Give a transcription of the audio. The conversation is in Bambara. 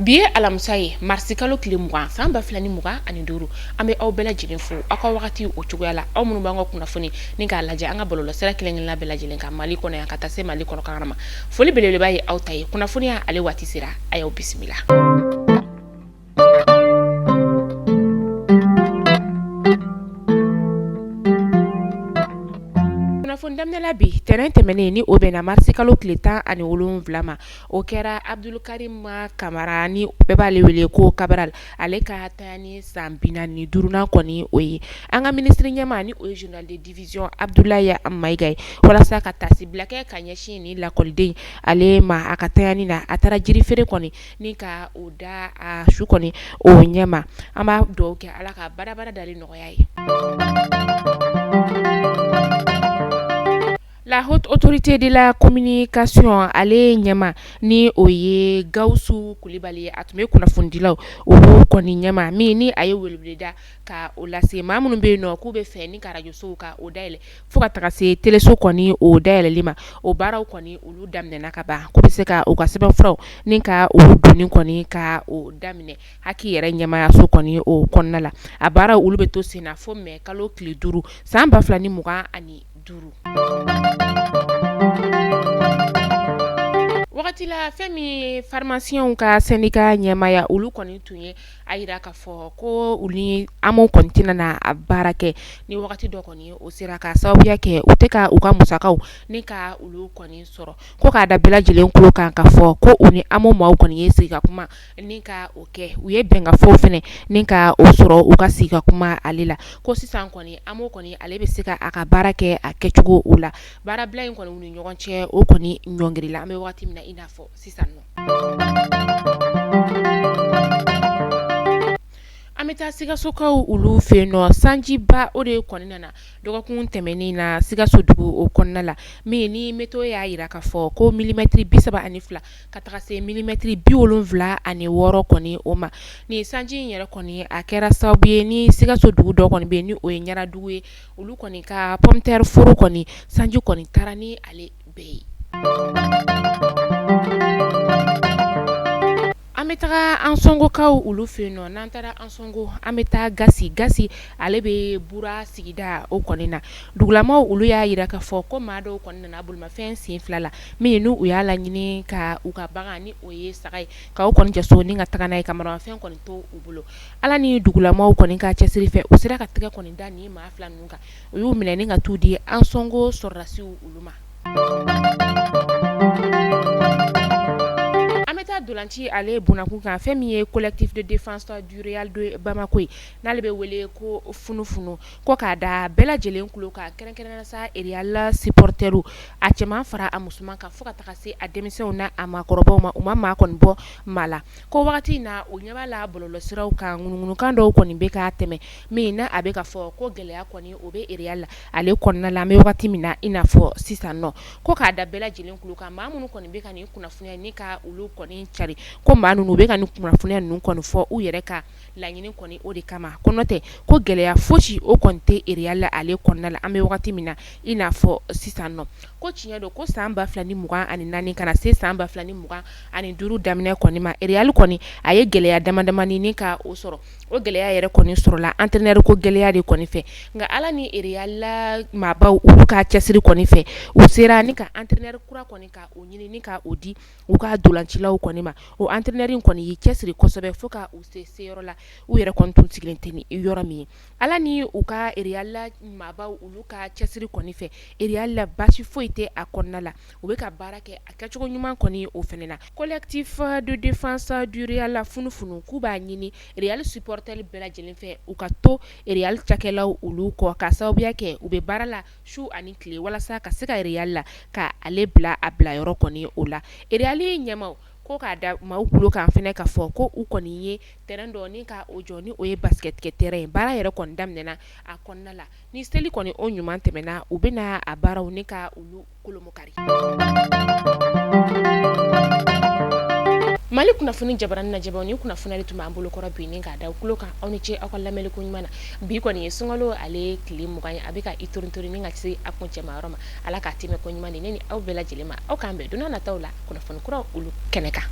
Bi ye alamisa ye, marisi kalo tile 20, san 2025. An bɛ aw bɛɛ lajɛlen fo aw ka wagati o cogoya la, aw minnu b'an ka kunnafoni ni k'a lajɛ an ka bɔlɔlɔsira kelen-kelenna bɛɛ lajɛlen kan Mali kɔnɔ yan ka taa se Mali kɔnɔ kan ma. Foli belebeleba ye aw ta ye. Kunnafoniya ale waati sera, a y'aw bisimila. Kunnafoni daminɛ la bi tɛnɛn tɛmɛnen, ni o bɛnna marisi kalo tile 17 ma, o kɛra Abdulkarim Kamara, ni bɛɛ b'ale wele ko Kabral, ale ka tanyani san 45nan kɔni o ye. An ka minisiri ɲɛmaa, ni o ye général de division Abdoulaye Mayiga ye, walasa ka taasibila kɛ ka ɲɛsin ni lakɔliden ale ma a ka tanyani na, a taara jirifeere kɔni ni ka o da a su kɔni o ɲɛma. An b'a dugawu kɛ Ala ka badabada dali nɔgɔya ye. La haute autorité de la communication ale ɲɛmaa, ni o ye Gawusu Kulibali ye, a tun bɛ kunnafonidilaw olu kɔni ɲɛmaa min ni a ye weleweleda ka o lase maa minnu bɛ yen nɔ k'u bɛ fɛ ni ka arajosow ka o dayɛlɛ fo ka taga se teleso kɔni o dayɛlɛli ma. O baaraw kɔni olu daminɛna ka ban, k'u bɛ se ka u ka sɛbɛnfuraw ni ka olu donni kɔni ka o daminɛ HAC yɛrɛ ɲɛmaayaso kɔni o kɔnɔna la. A baaraw olu bɛ to sen na fo mɛ kalo tile 5 san 2025. Wagati la fɛn min ye pharmaciens ka syndicat ɲɛmaaya, olu kɔni tun ye a jira k'a fɔ ko u ni AMO kɔni tɛna na a baara kɛ ni wagati dɔ kɔni o sera, ka sababuya kɛ u tɛ ka u ka musakaw ni ka olu kɔni sɔrɔ. Ko k'a da bɛɛ lajɛlen tulo kan k'a fɔ ko u ni AMO maaw kɔni ye sigi ka kuma ni ka o kɛ, u ye bɛnkafow fana ni ka o sɔrɔ u ka sigi ka kuma ale la, ko sisan kɔni AMO kɔni ale bɛ se ka a ka baara kɛ a kɛcogo o la. Baarabila in kɔni u ni ɲɔgɔn cɛ o kɔni ɲɔngirila an bɛ waati min na i n'a fɔ sisan nɔ. An bɛ taa Sikasokaw olu fɛ yen nɔ. Sanjiba o de kɔni nana dɔgɔkun tɛmɛnen na Sikaso dugu o kɔnɔna la, min ni météo y'a jira k'a fɔ ko milimɛtiri 32 ka taga se milimɛtiri 76 kɔni o ma. Ni sanji in yɛrɛ kɔni a kɛra sababu ye ni Sikaso dugu dɔ kɔni bɛ yen, ni o ye Ɲaradugu ye, olu kɔni ka pomme de terre foro kɔni sanji kɔni taara ni ale bɛɛ ye. An bɛ taga Ansɔngokaw olu fɛ yen nɔ. N'an taara Ansɔngo, an bɛ taa Gasi. Gasi ale bɛ Bura sigida o kɔni na. Dugulamaw olu y'a jira k'a fɔ ko maa dɔw kɔni nana bolimafɛn sen fila la, min n'u u y'a laɲini ka u ka bagan, ni o ye saga ye, ka o kɔni jaso ni ka taga n'a ye, ka maramafɛn kɔni to u bolo. Ala ni dugulamaw kɔni ka cɛsiri fɛ, u sera ka tɛgɛ kɔni da nin maa fila ninnu kan. U y'u minɛ ni ka t'u di Ansɔngo sɔrɔdasiw olu ma. An bɛ taa ntolanci ale bunakun kan. Fɛn min ye collectif de défense du Real de Bamako ye, n'ale bɛ wele ko funufunu, ko k'a da bɛɛ lajɛlen tulo kan, kɛrɛnkɛrɛnnenya sa Real supporterw, a cɛman fara a musoman kan, fo ka taga se a denmisɛnw n'a a maakɔrɔbaw ma, u ma maa kɔni bɔ maa la, ko wagati in na u ɲɛ b'a la bɔlɔlɔsiraw kan, ŋunuŋunukan dɔw kɔni bɛ ka tɛmɛ, min n'a a bɛ ka fɔ ko gɛlɛya kɔni o bɛ Real la ale kɔnɔna la an bɛ wagati min na i n'a fɔ sisan nɔ. Ko k'a da bɛɛ lajɛlen tulo kan, maa minnu kɔni bɛ ka nin kunnafoniya ni ka olu kɔni cari, ko maa ninnu bɛ ka nin kunnafoniya ninnu kɔni fɔ u yɛrɛ ka laɲini kɔni o de kama, ko n'o tɛ ko gɛlɛya fosi o kɔni tɛ Real la ale kɔnɔna la an bɛ wagati min na i n'a fɔ sisan nɔ. Ko tiɲɛ don ko san 2024 ka na se san 2025 daminɛ kɔni ma, Real kɔni a ye gɛlɛya damadamani ni ka o sɔrɔ. O gɛlɛya yɛrɛ kɔni sɔrɔla entraîneur ko gɛlɛya de kɔni fɛ, nka Ala ni Real la maabaw olu ka cɛsiri kɔni fɛ, u sera ni ka entraîneur kura kɔni ka o ɲini ni ka o di u ka ntolancilaw kɔni ma. O entraîneur in kɔni y'i cɛsiri kosɛbɛ fo ka u se seyɔrɔ la u yɛrɛ kɔni tun sigilen tɛ ni yɔrɔ min ye. Ala ni u ka Real la maabaw olu ka cɛsiri kɔni fɛ, Real la baasi foyi tɛ a kɔnɔna la, u bɛ ka baara kɛ a kɛcogo ɲuman kɔni o fana na. Collectif de défense du Real la funufunu k'u b'a ɲini Real supporter bɛɛ lajɛlen fɛ, u ka to Real cakɛlaw olu kɔ, ka sababuya kɛ u bɛ baara la su ani tile walasa ka se ka Real la ka ale bila a bilayɔrɔ kɔni o la. Real ɲɛmaaw ko k'a da maaw tulo kan fana k'a fɔ ko u kɔni ye terrain dɔ ni ka o jɔ, ni o ye basket kɛ terrain ye. Baara yɛrɛ kɔni daminɛna a kɔnɔna la. Ni seli kɔni o ɲuman tɛmɛna, u bɛna a baaraw ni ka olu kolomokari. Mali kunnafoni jabarani lajɛbaaw, ni kunnafoni de tun b'an bolo kɔrɔ bi ni k'a da tulo kan. Aw ni ce aw ka lamɛnni ko ɲuman na. Bi kɔni ye sunkalo ale tile 20 ye, a bɛ ka i torintorin ni ka se a kuncɛma yɔrɔ ma. Ala k'a tɛmɛ ko ɲuman di ne ni aw bɛɛ lajɛlen ma. Aw k'an bɛn don nataw la kunnafoni kuraw olu kɛnɛ kan.